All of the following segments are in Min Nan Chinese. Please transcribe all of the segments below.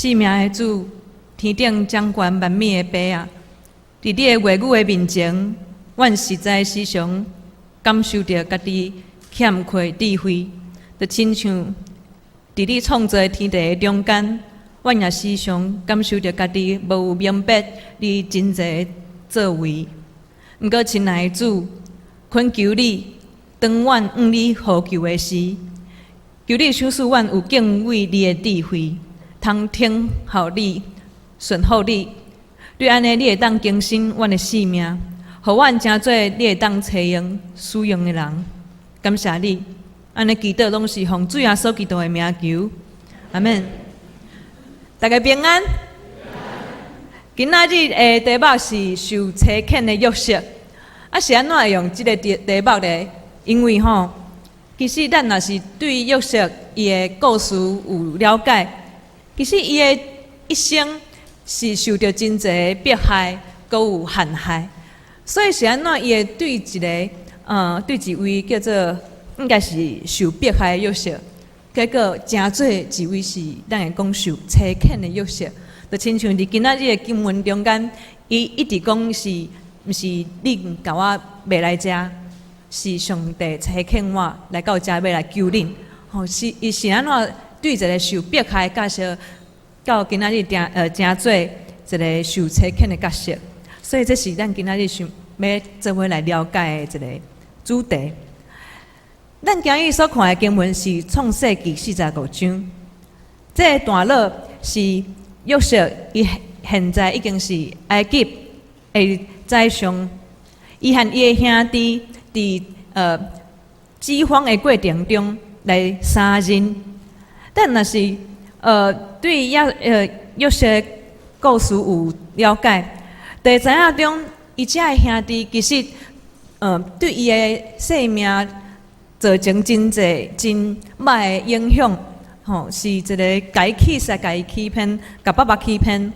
生命的主，天頂掌權萬物的爸啊！佇你的話語的面前，阮實在時常感受著家己欠缺智慧，就親像佇你創造的天地的中間，阮也時常感受著家己無有明白你真濟的作為。毋過，親愛的主，懇求你，當阮向你呼求的時，求你賞賜阮有敬畏你的智慧，通聽候你、順服你。對按呢，你會當更新阮的生命，予阮成做你會當採用使用的人。感謝你，按呢祈禱攏是奉主耶穌基督的名求，阿們。大家平安。今仔日的題目是受差遣的約瑟。啊，是按怎會用這个題目咧？因為吼，其實咱若是對約瑟伊的故事有了解，其實伊的一生是受著真濟迫害，閣有陷害。所以是按怎伊會對一位叫做應該是受迫害的約瑟，結果成做一位是咱會講受差遣的約瑟，就親像佇今仔日的經文中間，伊一直講是毋是恁共我賣來遮，是上帝差遣我來到遮欲來救恁。吼，是伊是按怎對一个受迫害的角色，到今仔日成做一个受差遣的角色。所以這是咱今仔日想欲做伙來了解的一个主題。咱今日所看的經文是創世記45章，這个段落是約瑟伊現在已經是埃及的宰相，伊和伊的兄弟佇饑荒的過程中來相認。咱若是對約瑟故事有了解，就會知影中伊遮的兄弟其實對伊的生命造成真濟真歹的影響，吼，是一个共伊氣殺、共伊欺騙、共爸爸欺騙，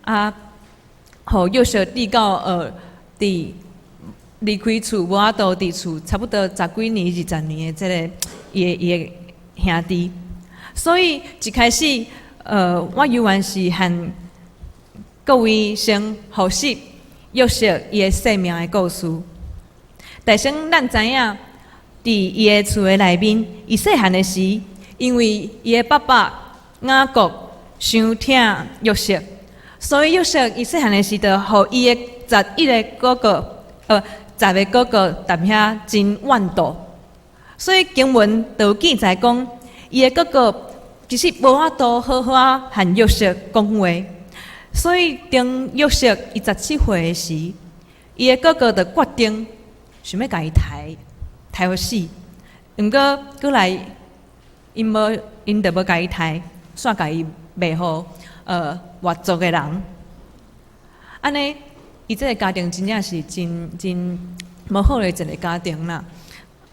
啊，予約瑟佇到佇離開厝無法度佇厝差不多十幾年、20年的這个伊的兄弟。所以一開始，我猶原是和各位先複習約瑟伊的生命的故事。但先咱知影，佇伊的厝的內面，伊細漢的時，因為伊的爸爸雅各傷疼約瑟，所以約瑟伊細漢的時，就予伊的11個哥哥，10個哥哥踮遐真怨妒。所以經文就有記載講，伊的哥哥其實無法度好好仔和約瑟講話。所以當約瑟伊17歲的時，伊的哥哥就決定想欲共伊刣，刣予死。毋過閣來，𪜶就無共伊刣，煞共伊賣予外族的人。按呢，伊這个家庭真正是真真無好的一个家庭啦。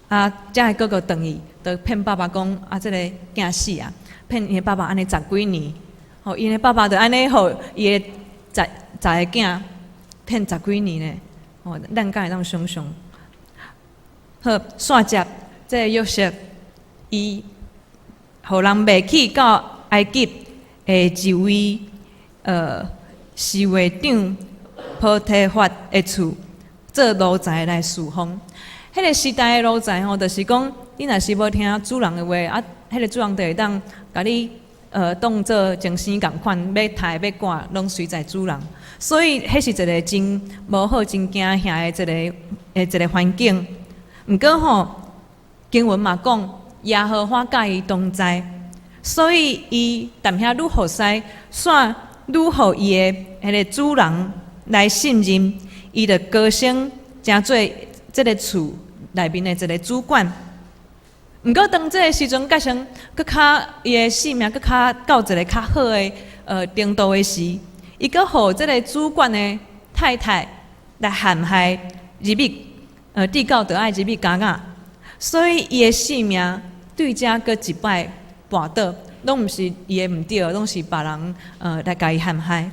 啊，遮的哥哥轉去，就騙爸爸講啊，這个囝死啊，騙伊的爸爸按呢十幾年。吼，𪜶的爸爸就按呢予伊的十個囝騙十幾年呢。吼，咱敢會當想像？好，煞接這个約瑟，伊予人賣去到埃及的一位侍衛長波提乏的厝做奴才來侍奉。彼个時代的奴才吼，就是講你若是無聽主人的話，啊，彼个主人就會當共你當做精生仝款，欲刣欲割，攏隨在主人。所以，彼是一个真無好、真驚嚇的一个環境。毋過吼，經文嘛講，耶和華佮伊同在，所以伊踮遐愈服侍，煞愈予伊的彼个主人來信任，伊就高升，成做這个厝內面的一个主管。毋過當這个時陣，閣成閣較伊的生命閣較到一个較好的程度的時，伊閣予這个主管的太太來陷害入去，至到著愛入去監獄，所以伊的性命對遮閣一擺跋倒，攏毋是伊的毋對，攏是別人來共伊陷害。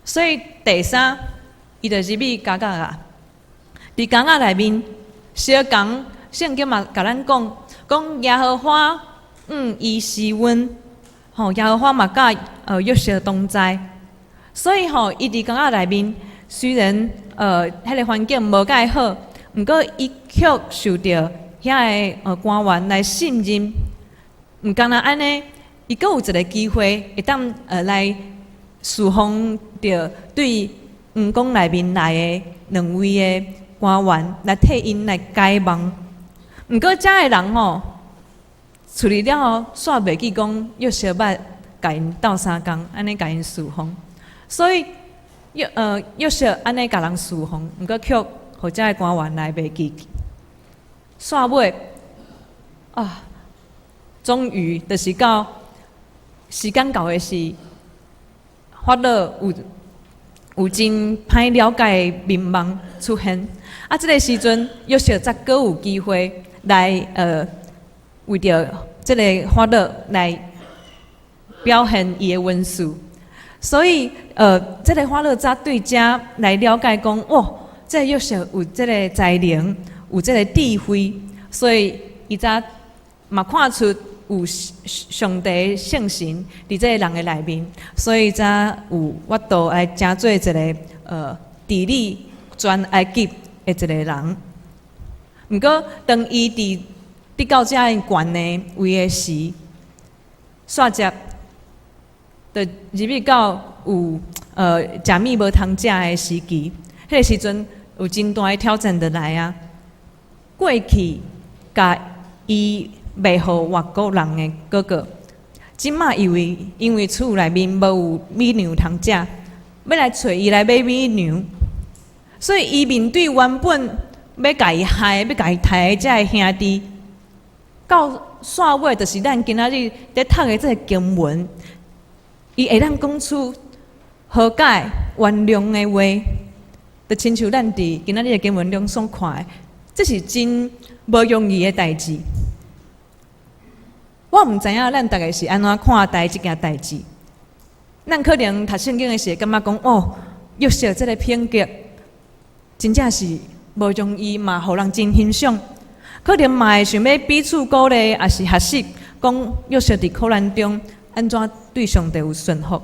所以第三，伊就入去監獄啊。佇監獄內面，相仝聖經嘛共咱講，講耶和華向伊施恩，吼，耶和華嘛佮約瑟同在，所以吼，伊佇監獄內面，雖然彼个環境無蓋好，毋過伊卻受著遐个官員來信任。毋干焦按呢，伊閣有一個機會會當來侍奉著對王宮內面來的兩位的官員，來替𪜶來解夢。毋過遮的人吼，處理了後，煞袂記講約瑟捌共𪜶鬥相共，按呢共𪜶侍奉。所以約瑟按呢共人侍奉，毋過卻予遮的官員來袂記。煞尾啊，終於就是到時間到的時，法老有真歹了解的眠夢出現。啊，這个時陣約瑟才閣有機會來為著這个法老來表現伊的恩賜。所以這个法老才對遮來了解講，哇，這个約瑟有這个才能，有這个智慧，所以伊才嘛看出有上帝聖神佇這个人的內面，所以才有法度來成做一个治理全埃及的一个人。毋過，當伊佇得到遮爾懸的位的時，煞接就入去到有食物無通食的時期，彼个時陣有真大的挑戰就來啊！過去共伊賣予外國人的哥哥，這馬因為厝內面無有米糧通食，欲來揣伊來買米糧，所以伊面對原本欲共伊害、欲共伊刣的遮个兄弟，到煞尾就是咱今仔日佇讀的這个經文，伊會當講出和解、原諒的話，就親像咱佇今仔日的經文中所看的，這是真無容易的代誌。我毋知影咱逐个是按怎看待這件代誌。咱可能讀聖經的時，感覺講哦，約瑟這个品格，真正是無容易嘛，予人真欣賞。可能嘛會想欲彼此鼓勵，抑是學習講約瑟佇苦難中按怎對上帝有順服。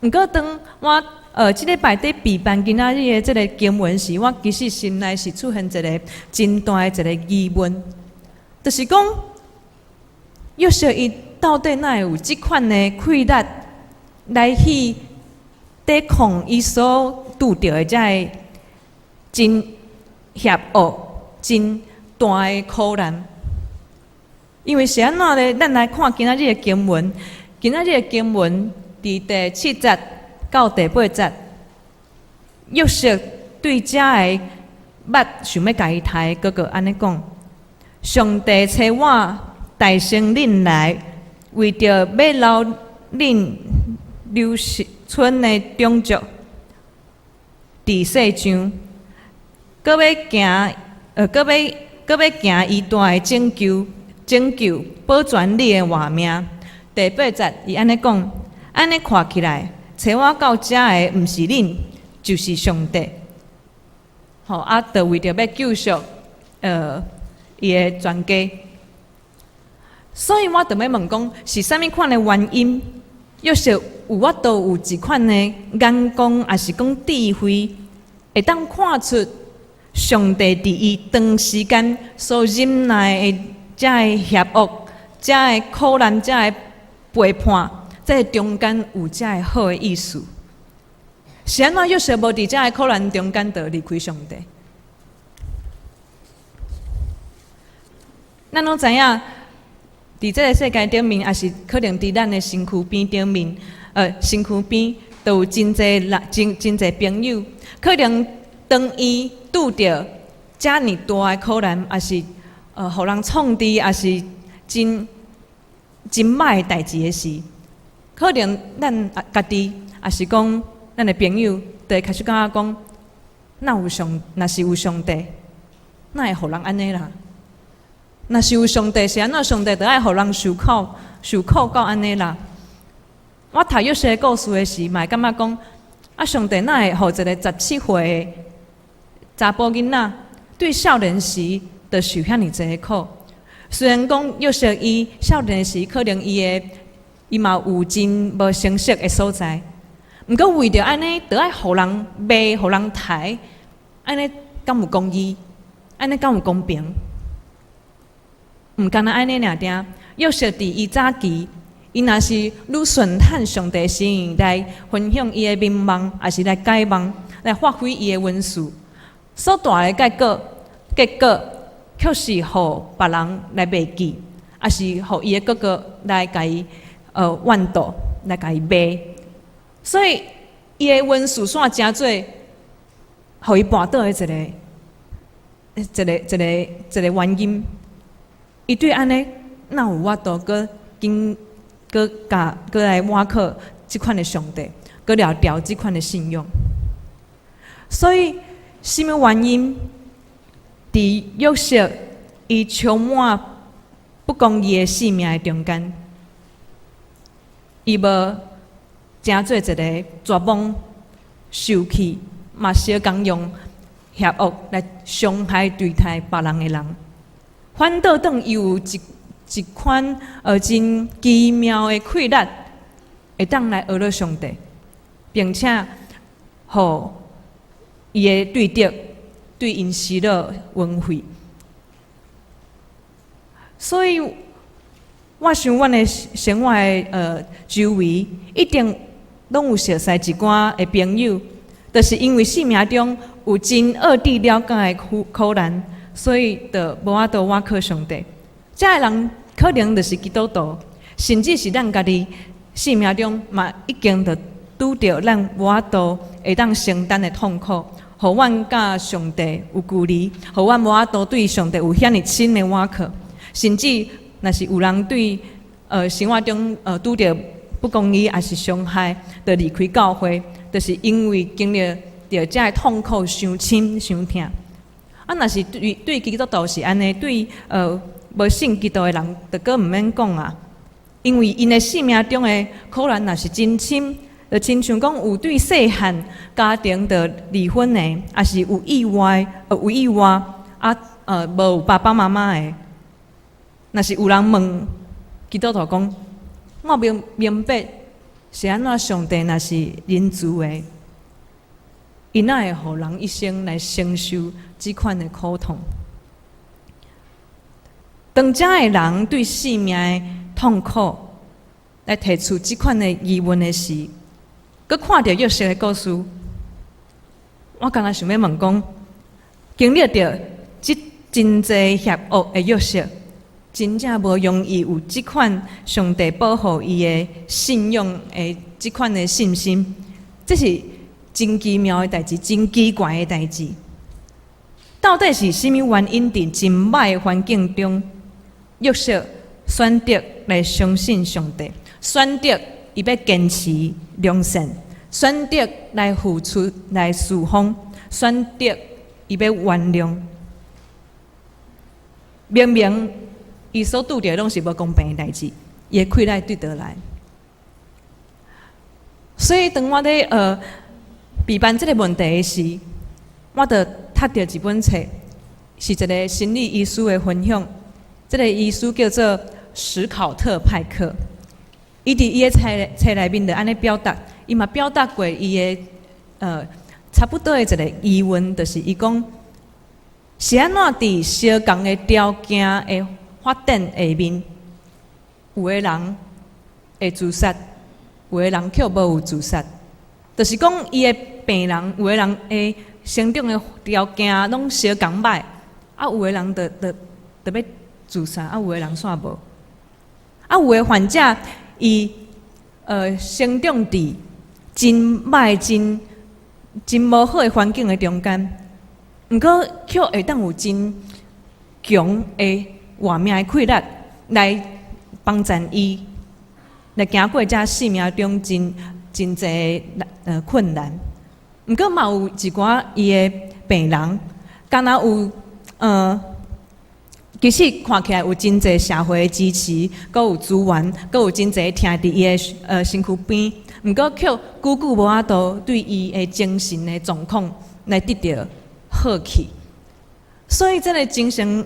毋過當我這禮拜佇備辦今仔日的這个經文時，我其實心內是出現一个真大的一个疑問，就是講約瑟伊到底哪會有這款的氣力來去抵抗伊所拄著的這个真險惡、真大的苦難？因為是按怎咧？咱來看今仔日的經文，今仔日的經文佇第七節到第八節，約瑟對遮个捌想欲共伊刣的哥哥按呢講：上帝差我代先恁來，為著欲留恁留存的種族佇世上，閣欲行伊大的拯救，拯救保全你的活命。第八節，伊按呢講，按呢看起來，差我到遮的毋是恁，就是上帝。吼，啊，就為著欲救贖伊的全家。所以我就欲問講，是啥物款的原因，約瑟有法度有這款的眼光，抑是講智慧，會當看出上帝佇伊長時間所忍耐的遮个險惡、遮个苦難、遮个背叛，這个中間有遮个好的意思。是按怎約瑟無佇遮个苦難中間就離開上帝？咱攏知影，佇這个世界頂面，抑是可能佇咱的身軀邊頂面，身軀邊都有真濟人、真濟朋友，可能當伊拄著遮爾大的苦難，抑是予人創治，抑是真真歹的代誌的時，可能咱家己，抑是講咱的朋友，就會開始感覺講，若是有上帝，哪會予人按呢啦？若是有上帝，是按怎上帝就愛予人受苦，受苦到按呢啦？我讀約瑟故事的時，嘛會感覺講，啊，上帝哪會予一个17歲的查埔囡仔，對少年時就受遐爾濟的苦？雖然講約瑟伊少年時可能伊的伊嘛有真無成熟的所在。毋過為著按呢，著愛予人罵，予人刣，按呢敢有公義？按呢敢有公平？毋干焦按呢爾定，約瑟佇伊早期，伊若是愈順趁上帝心意來分享伊的眠夢，抑是來解夢，來發揮伊的恩賜，所帶來的結果，卻是予別人來袂記，抑是予伊的哥哥來共伊怨妒，來共伊賣。所以伊的恩賜煞成做予伊跋倒的一個原因。伊對按呢，哪有法度閣經閣共閣來倚靠這款的上帝，閣留牢這款的信仰。所以，啥物原因？佇約瑟伊充滿不公義的生命的中間，伊無成做一個絕望、受氣，嘛相共用邪惡來傷害對待別人的人，反倒轉伊有一款真奇妙的氣力，會當來學了上帝，並且予伊的對敵對𪜶施了恩惠。所以，我想阮的生活的周圍，一定攏有熟似一寡的朋友，就是因為生命中有真惡地了解的苦難，所以就無法度倚靠上帝。這个人可能就是基督徒，甚至是咱家己生命中嘛已經就拄著咱無法度會當承擔的痛苦，予阮佮上帝有距離，予阮無法度對上帝有遐爾深的倚靠，甚至若是有人對生活中拄著不公義抑是傷害，就離開教會，就是因為經歷著這个痛苦傷深傷疼。啊，若是對基督徒是按呢，對無信基督的人，就閣毋免講啊。因為𪜶的生命中的苦難若是真深，就親像講有對細漢家庭就離婚的，抑是有意外啊，無有爸爸媽媽的。若是有人問基督徒講，我明白是按怎上帝若是仁慈的，伊哪會予人一生來承受這款的苦痛？當這个人對生命的痛苦來提出這款的疑問的時，閣看著約瑟的故事，我敢若想欲問講，經歷著這真濟邪惡的約瑟，真正無容易有這款上帝保護伊的信仰的這款的信心，這是真奇妙的代誌，真奇怪的代誌。到底是啥物原因？佇真歹的環境中，約瑟選擇來相信上帝，選擇伊欲堅持良善，選擇來付出來侍奉，選擇伊欲原諒。明明伊所拄著攏是無公平的代誌，伊的氣力對佗來？所以當我咧備辦這个問題的時，我就讀著一本冊，是一個心理醫師的分享。這個醫師叫做史考特派克，伊佇伊的冊內面就按呢表達，伊嘛表達過伊的差不多的一個疑問，就是伊講是按怎佇相仝的條件的發展下面，有的人會自殺，有的人卻無有自殺，就是講伊的病人，有的人的成長的條件攏相仝歹，啊，有的人就欲自殺，啊，有的人煞無。啊，有的患者伊成長佇真歹、真真無好的環境的中間，毋過卻會當有真強的活命的氣力來幫助伊來行過這生命中真真濟困難。毋過嘛有一寡伊的病人，敢若有其實看起來有真濟社會的支持，閣有資源，閣有真濟疼佇伊的身軀邊，毋過卻久久無法度對伊的精神的狀況來得著好去。所以這个精神，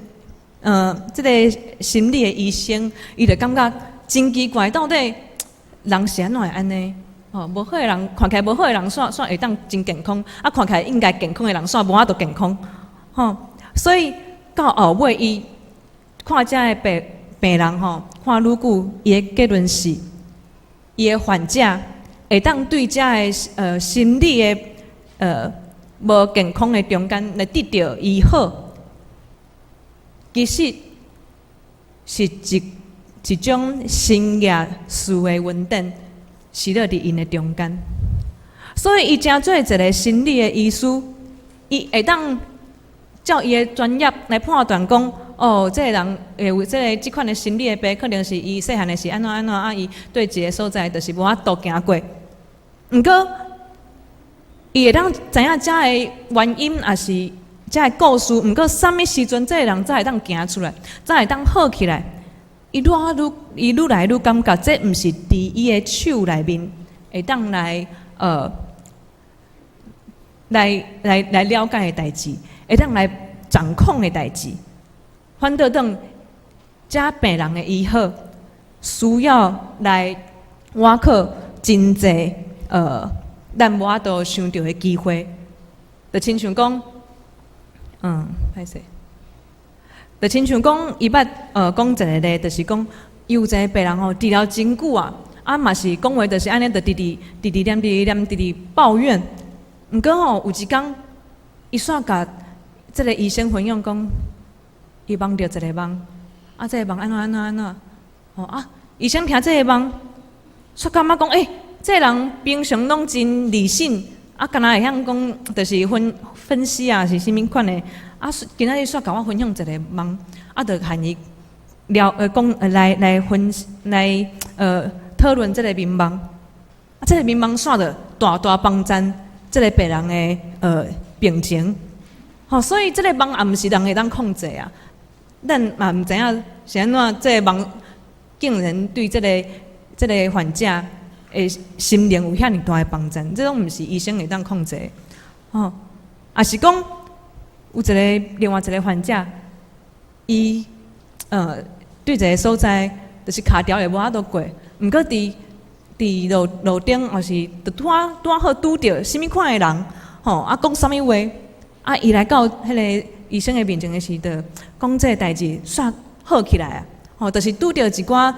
這个心理的醫生，伊就感覺真奇怪，到底人是按怎會按呢？吼，無好的人，看起來無好的人，煞煞會當真健康；啊，看起來應該健康的人，煞無法度健康。吼，所以到後尾，伊看遮的病人吼，看愈久，伊的結論是，伊的患者會當對遮的心理的無健康的中間來得著醫好，其實是一種神奇事的恩典，是落佇𪜶的中間。所以伊成做一個心理的醫師，伊會當照伊的專業來判斷講，哦，這個人會有這款的心理的病，可能是伊細漢的時按怎按怎，啊，伊對一個所在就是無法度行過。毋過，伊會當知影遮的原因，抑是遮的故事。毋過，啥物時陣這個人才會當行出來，才會當好起來？伊愈來愈感覺，這毋是佇伊的手內面會當來了解的代誌，會當來掌控的代誌。反倒轉遮病人的醫好，需要來倚靠真濟咱無法度想著的機會，就親像講，歹勢，就親像講，伊捌講一個例，就是講，伊有一個病人吼，治療真久啊，啊嘛是講話就是按呢，就直直直直念，直直念，直直抱怨。毋過吼，有一工，伊煞共這個醫生分享講，伊夢著一個夢，啊，這個夢按怎按怎按怎，吼啊，醫生聽這個夢，煞感覺講，欸，這個人平常攏真理性，啊，敢若會曉講，就是分析啊，是啥物款的，啊，今仔日煞共我分享一個夢，啊，就和伊聊講來討論這個眠夢，啊，這個眠夢煞著大大幫贊這個病人的病情，吼，所以這個夢也毋是人會當控制啊，咱嘛毋知影是按怎，這個夢竟然對這個患者的心靈有遐爾大的幫贊，這攏毋是醫生會當控制的，吼，抑是講有一個另外一個患者，伊對一個所在，就是跤條會無法度過，毋過佇路頂，抑是就拄仔好拄著啥物款的人，吼，啊講啥物話，啊伊來到彼個醫生的面前的時陣，講這個代誌煞好起來啊，吼，就是拄著一寡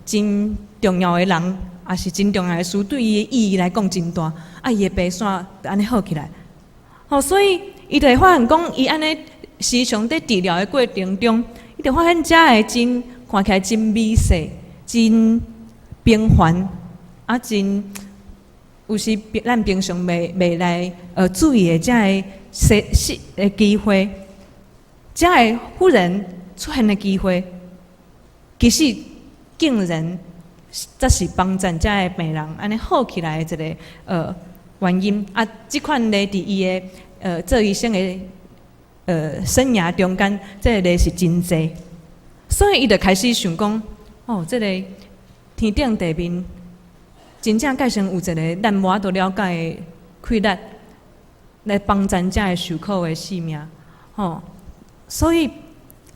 真重要的人，抑是真重要的事，對伊的意義來講真大，啊伊的病煞就按呢好起來，吼，所以伊就會發現講，伊按呢時常佇治療的過程中，伊就發現遮的真看起來真微細、真平凡，啊真有時咱平常袂來注意的遮的細細的機會，遮的忽然出現的機會，其實竟然才是幫助遮的病人按呢好起來的一個原因。啊，這款例佇伊的做醫生的生涯中間，這個例是真濟，所以伊就開始想講，哦，這個天頂地面真正蓋成有一個咱無法度了解的氣力，來幫助遮的受苦的性命，吼。所以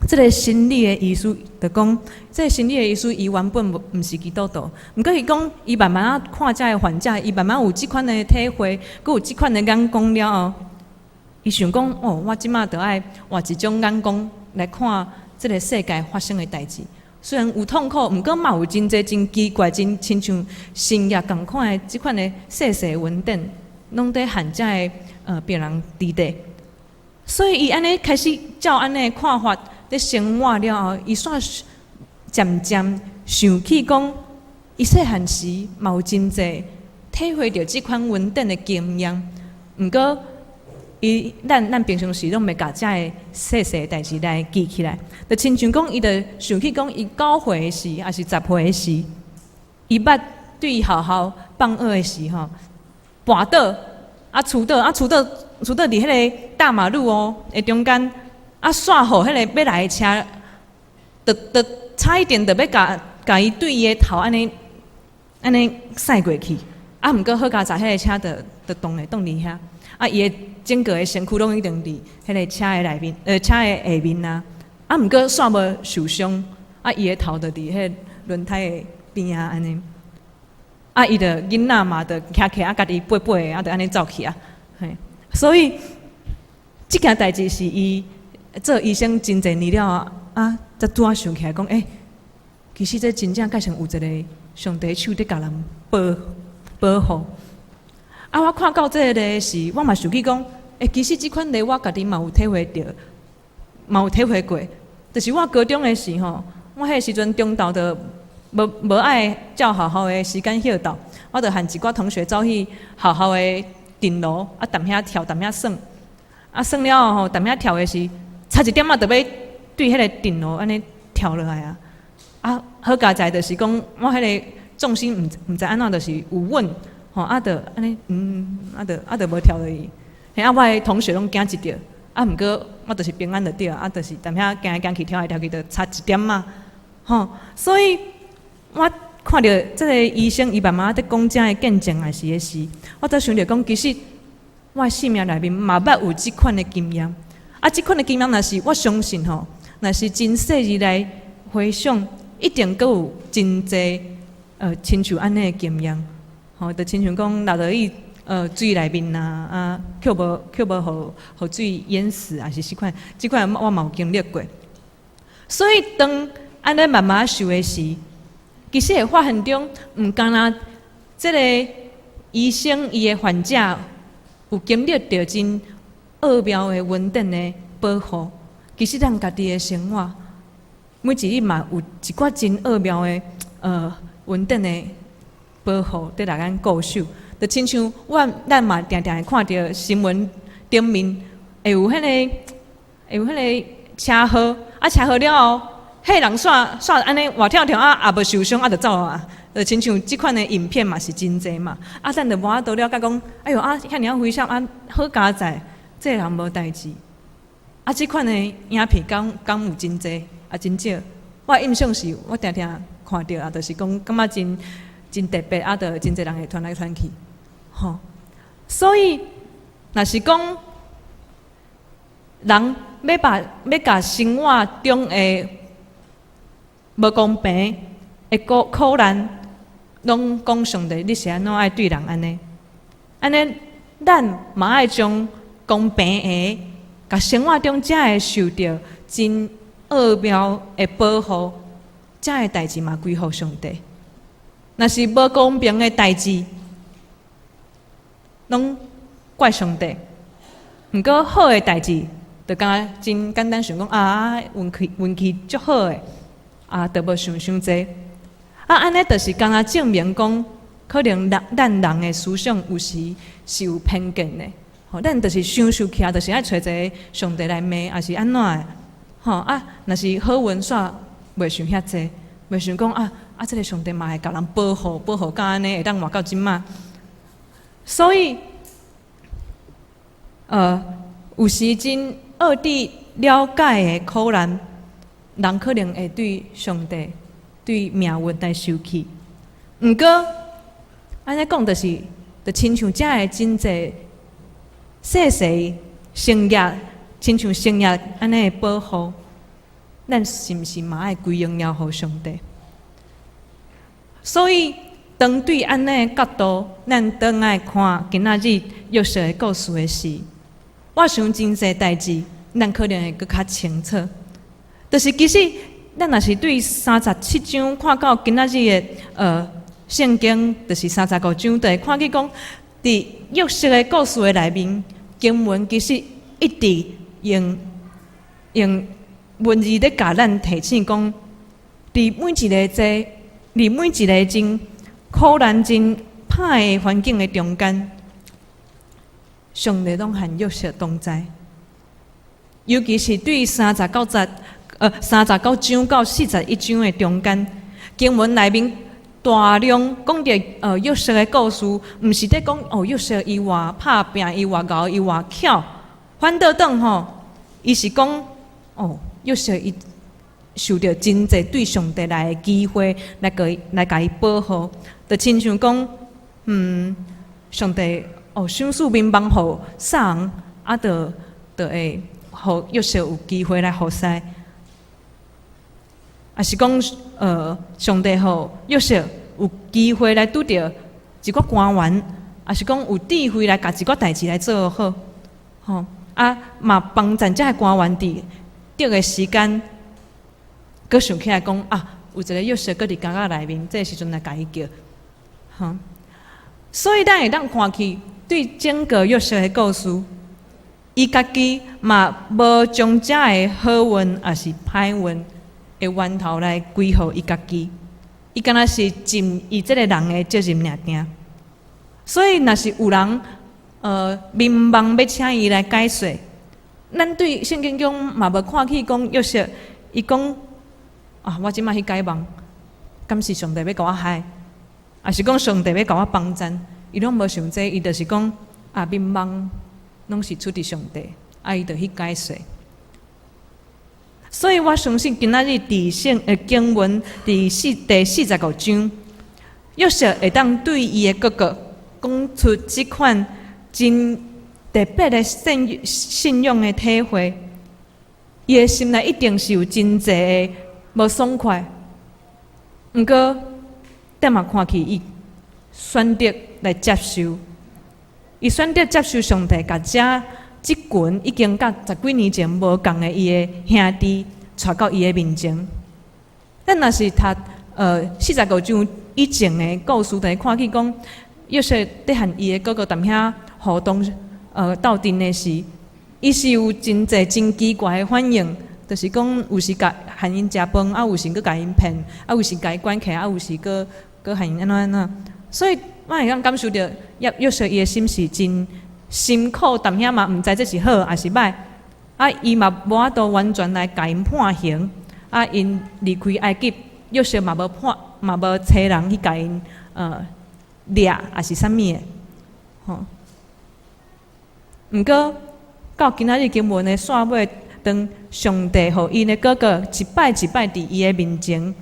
這個心理的醫師就講，這個心理的醫師伊原本毋是基督徒，毋過伊講伊慢慢仔看遮的患者，伊慢慢有這款的體會，閣有這款的眼光了後，伊想講，哦，我這馬著愛換一種眼光來看這個世界發生的代誌。雖然有痛苦，毋過嘛有真濟真奇怪、真親像神蹟仝款的這款的細細恩典，攏佇和遮的病人佇底。所以伊按呢開始照按呢看法佇生活了後，伊煞漸漸想起講，伊細漢時嘛有真濟體會著這款恩典的經驗，毋過伊咱平常時攏袂共遮的細細代誌來記起來，就親像講，伊就想起講，伊9歲的時，抑是10歲的時，伊捌對學校放學的時吼，跋倒，啊，跣倒，啊，跣倒佇彼個大馬路哦的中間，啊，煞予彼個欲來的車，就差一點就欲共伊對伊的頭按呢按呢駛過去，啊，毋過好佳哉，彼個車就擋咧擋佇遐，啊，伊的整個的身軀攏已經佇彼個車的內面，車的下面啊，啊，毋過煞無受傷，啊，伊的頭就佇彼個輪胎的邊仔按呢。啊，伊就囡仔嘛，就徛起啊，家己爬爬的，啊，就按呢走去啊，嘿。所以，這件代誌是伊做醫生真濟年了啊，才拄仔想起來講，欸，其實這真正蓋像有一個上帝手佇共人保護。啊，我看到這个時，我嘛想起講，欸，其實這款例我家己嘛有體會著，嘛有體會過。就是我高中的時吼，我彼个時陣中晝就無愛照學校的時間歇鬥，我就和一寡同學走去學校的頂樓，啊，踮遐跳，踮遐耍。啊，耍了後吼，踮遐跳的時，差一點仔就欲對彼個頂樓按呢跳落來啊！啊，好佳哉，就是講我彼个重心毋知按怎，就是有穩，吼，啊，就按呢，啊，就無跳落去。嘿，啊，我的同學攏驚一著，啊，毋過我就是平安就對啊，啊，就是踮遐行來行去，跳來跳去，就差一點仔，吼，所以我看著這个醫生伊慢慢佇講這的見證的時的時，我才想著講，其實我的生命內面嘛捌有這款的經驗。啊，這款的經驗若是我相信吼，若是真細膩來回想，一定閣有真濟親像按呢的經驗，吼，就親像講落落去水內面啊，啊，卻無予水淹死啊，是這款，這款我嘛有經歷過。所以當按呢慢慢受的時，其實會發現著，毋干焦這个醫生伊的患者有經歷著真奧妙的恩典的保護，其實咱家己的生活，每一日嘛有一寡真奧妙的恩典的保護佇來咱顧守，就親像咱嘛定定會看著新聞頂面會有彼個車禍，啊車禍了後，彼人煞煞按呢活跳跳啊，也無受傷啊，就走啊。就親像這款的影片嘛是真濟嘛，啊，咱就無法度了解講，哎喲啊，遐爾仔危險啊，好佳哉，這个人無代誌。啊，這款的影片敢有真濟啊，真少。我的印象是我定定看著啊，就是講感覺真特別啊，就真濟人會傳來傳去，吼。所以，若是講人欲共生活中的無公平的苦難，攏講上帝，你是按怎愛對人按呢？按呢，咱嘛愛將公平的，共生活中遮會受著真奧妙的保護，遮的代誌嘛歸予上帝。若是無公平的代誌，攏怪上帝。毋過好的代誌，就感覺真簡單，想講啊，運氣足好的，啊，就無想傷濟。啊，按呢就是敢若證明講，可能咱人的思想有時是有偏見的。吼，咱就是傷受氣啊，就是愛揣一个上帝來罵，抑是按怎的？吼啊，若是好運煞袂想遐濟，袂想講啊啊，這个上帝嘛會共人保護，保護甲按呢會當活到這馬。所以，有時真奧得了解的苦難，人可能會對上帝、對命運來受氣。毋過，按呢講就是，就親像遮的真濟細細生業，親像生業按呢的保護，咱是毋是嘛愛歸榮耀予上帝？所以，當對按呢的角度，咱轉來看今仔日約瑟的故事的時，我想真濟代誌，咱可能會閣較清楚。就是其實，咱若是對37章看到今仔日的聖經，就是35章，就會看見講，佇約瑟的故事的內面，經文其實一直用文字咧共咱提醒講，佇每一个真苦難、真歹的環境的中間，上帝攏和約瑟同在。尤其是對39章到41章的中間，經文內面大量講著約瑟的故事，毋是佇講哦約瑟伊偌拍拚，伊偌𠢕，伊偌巧，反倒轉吼，伊是講哦約瑟伊受著真濟對上帝來的機會，來共伊保護，就親像講，上帝哦賞賜眠夢予撒翁，啊，就會予約瑟有機會來服侍。抑是講，上帝予約瑟有有機會來拄著一寡官員，抑是講有智慧來共一寡代誌來做好，吼啊嘛幫贊遮个官員佇對的時間，閣想起來講啊，有一個約瑟閣佇監獄內面，這个時陣來共伊叫，吼。所以咱會當看去對整個約瑟的故事，伊家己嘛無將遮个好運抑是歹運的源頭來歸予伊家己，伊敢若是盡伊這个人的責任爾爾。所以，若是有人眠夢欲請伊來解說，咱對聖經中嘛無看去講約瑟，伊講啊，我這擺去解夢，敢是上帝欲共我害，抑是講上帝欲共我幫贊？伊攏無想這個，伊就是講啊，眠夢攏是出佇上帝，啊，伊就去解說。所以我相信今仔日佇聖經文第45章，約瑟會當對伊的哥哥講出這款真特別的信仰的體會，伊的心內一定是有真濟的無爽快。毋過，踮仔看去，伊選擇來接受，伊選擇接受上帝共遮這群已經佮十幾年前無仝的伊的兄弟𤆬到伊的面前。咱若是讀45章以前的故事，就會看去講，約瑟佇和伊的哥哥踮遐互動，鬥陣的時，伊是有真濟真奇怪的反應，就是講有時共和𪜶食飯，啊有時閣共𪜶騙，啊有時共伊關起來，啊有時閣閣和𪜶按怎按怎。所以我會當感受著約瑟伊的心是真辛苦，踮遐嘛毋知這是好抑是歹，啊伊嘛無法度完全來共𪜶判刑，啊𪜶離開埃及，約瑟嘛無判，嘛無差人去共𪜶掠抑是啥物的，吼。毋過到今仔日經文的煞尾，當上帝予𪜶的哥哥一擺一擺佇伊的面前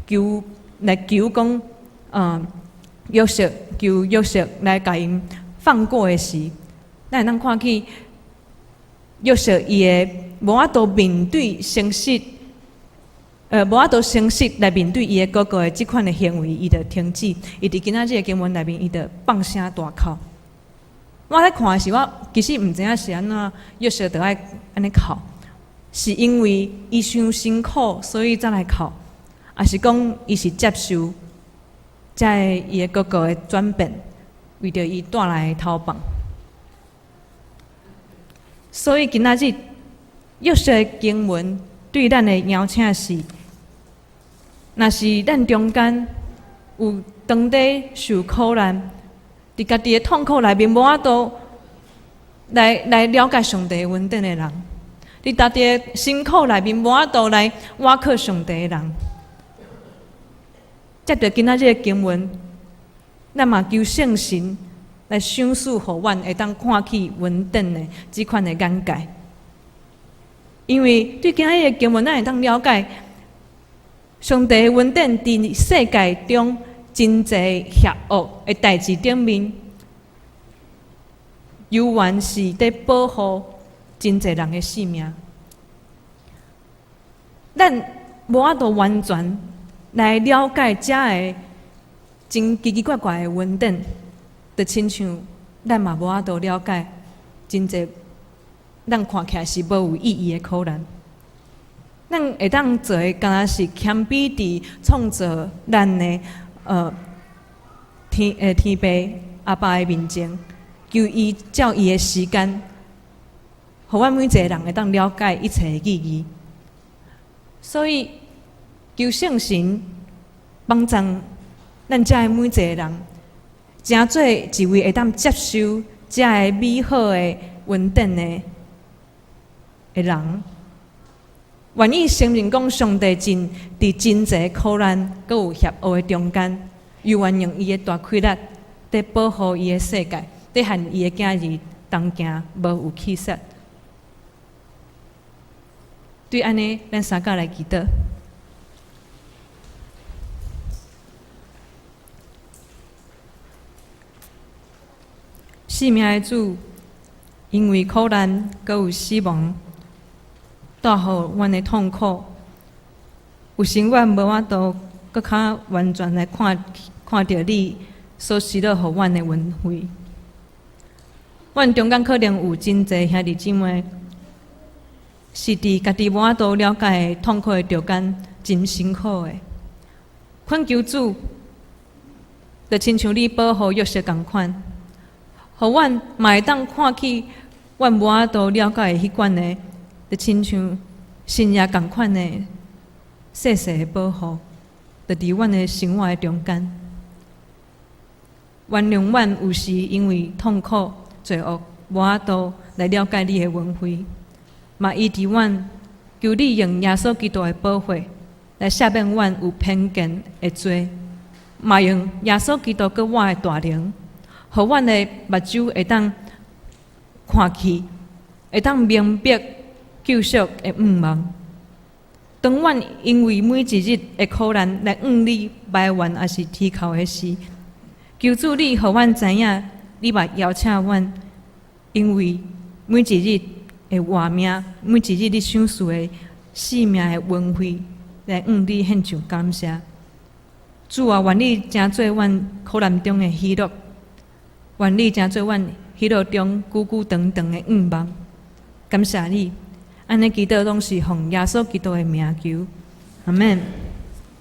求來求講，約瑟求約瑟來共𪜶放過的時，咱會當看去約瑟伊的無法度面對誠實，無法度誠實來面對伊的哥哥的這款的行為，伊就停止。伊佇今仔日的經文內面，伊就放聲大哭。我咧看的時，我其實毋知影是按怎約瑟就愛按呢哭，是因為伊傷辛苦，所以才來哭，抑是講伊是接受這个伊的哥哥的轉變，為著伊帶來的逃放。所以今仔日約瑟的經文對咱的邀請是：若是咱中間有當佇受苦難，佇家己的痛苦內面無法度來了解上帝恩典的人，佇家己的辛苦內面無法度來倚靠上帝的人，藉著今仔日的經文，咱嘛求聖神來賞賜予阮會當看去恩典的這款的眼界。因為對今仔日的經文，咱會當了解上帝的恩典佇世界中真濟邪惡的代誌頂面，猶原是佇保護真濟人的性命。咱無法度完全來了解遮个真奇奇怪怪的恩典，就親像咱嘛無法度了解真濟咱看起來是無有意義的苦難。咱會當做的，敢若是謙卑佇創造咱的天父阿爸的面前，求伊照伊的時間，予阮每一個人會當了解一切的意義。所以，求聖神幫助咱遮的每一個人，成做一位會當接受遮个美好的恩典的人。願意承認講上帝真佇真濟苦難，閣有邪惡的中間，猶原用伊的大氣力佇保護伊的世界，佇和伊的囝兒同行，無有棄絕。對按呢，咱三甲來祈禱。生命的主，因為苦難，閣有死亡，帶予阮的痛苦，有時阮無法度閣較完全來看看著你所施予阮的恩惠。阮中間可能有真濟兄弟姊妹，是佇家己無法度了解的痛苦的中間，真辛苦的。懇求主，就親像你保護約瑟仝款，予阮嘛會當看起阮無法度了解的彼款的，就親像神爺仝款的細細的保護，就佇阮的生活的中間。原諒阮有時因為痛苦、罪惡，無法度來了解你的恩惠，嘛醫治阮，求你用耶穌基督的寶血來赦免阮有偏見的罪，嘛用耶穌基督閣我的大能，予阮的目睭會當看去，會當明白救贖的向望。當阮因為每一日的苦難來向你埋怨，抑是啼哭的時，求主你予阮知影，你嘛邀請阮，因為每一日的活命，每一日你賞賜的性命的恩惠，來向你獻上感謝。主啊，願你成做阮苦難中的喜樂，願你成做阮喜樂中久久長長的向望。感謝你，按呢祈禱攏是奉耶穌基督的名求，阿門。